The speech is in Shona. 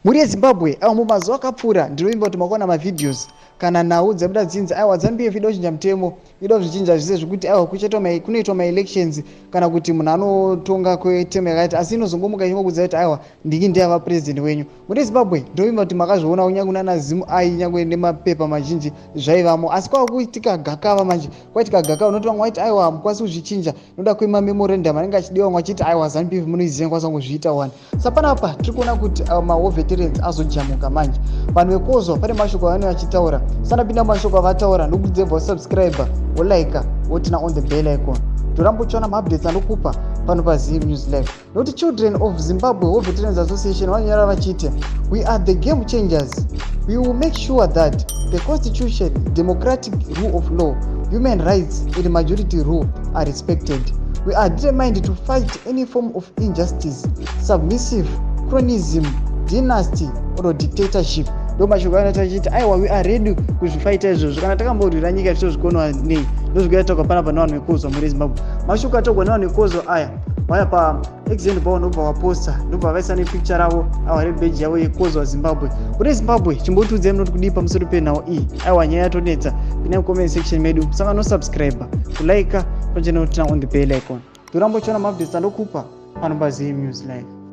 Mhuri yeZimbabwe, aiwa, mumazuva akapfuura ndinovimba kuti makaona mavideos kana nhau dzabuda dzinzi aiwa ZANU PF ida kuchinja mutemo, ida kuzvichinja zvise zvekuti aiwa kuchaitwa kunoitwa maelections kana kuti munhu anotonga kwetemu yakati, asi inozongomuka ichingokuudza kuti aiwa ndini ndiyava president wenyu. Mhuri yeZimbabwe, ndinovimba kuti makazviona kunyange nana ZimEye, nyange nemapepa mazhinji zvaivamo, asi kwava kuitika gakava manje. Kwaitika gakava unoti vamwe vaiti aiwa hamukwanisi kuzvichinja noda kwemamemorandum anenge achidiwa, vamwe vachiti aiwa ZANU PF munoiziva ngakwanisa kungozviita wani. Sapanapa tiri kuona kuti mawar veterans azojamuka manje. Vanhu vekozwa pane mashoko avanenge vachitaura. Sanapinda mashoko avataura, ndokudzebva wasubscribe, wolike, woturn on the bell icon, toramba uchiona maupdates anokupa pano paZim News Live. Nokuti Children of Zimbabwe War Veterans Association vanonyora vachiti, "We are the game changers. We will make sure that the constitution, democratic rule of law, human rights and majority rule are respected. We are determined to fight any form of injustice, submissive cronyism, dynasty or dictatorship." Ndo mashoko anoita achiti aiwa, we are ready kuzvifaita izvozvo. Kana takamborwira nyika tichozvikonwa nei? Ndozvikuita panapa nevanhu vekozwa. Muri Zimbabwe, mashoko ataurwa nevanhu vekozwa aya vaya paexend pavo, ndobva vaposta, ndobva vaisa nepicture ravo aiwa rebheji yavo yekozwa Zimbabwe. Muri Zimbabwe, chimbotiudzai munoti kudii pamusoro penhau iyi? Aiwa, nyaya yatonetsa. Pinai mucomment section medu, saka nosubscribe, kulike, pachena, kuturn on the bell icon, toramba uchiona maupdates andokupa pano paZim News Live.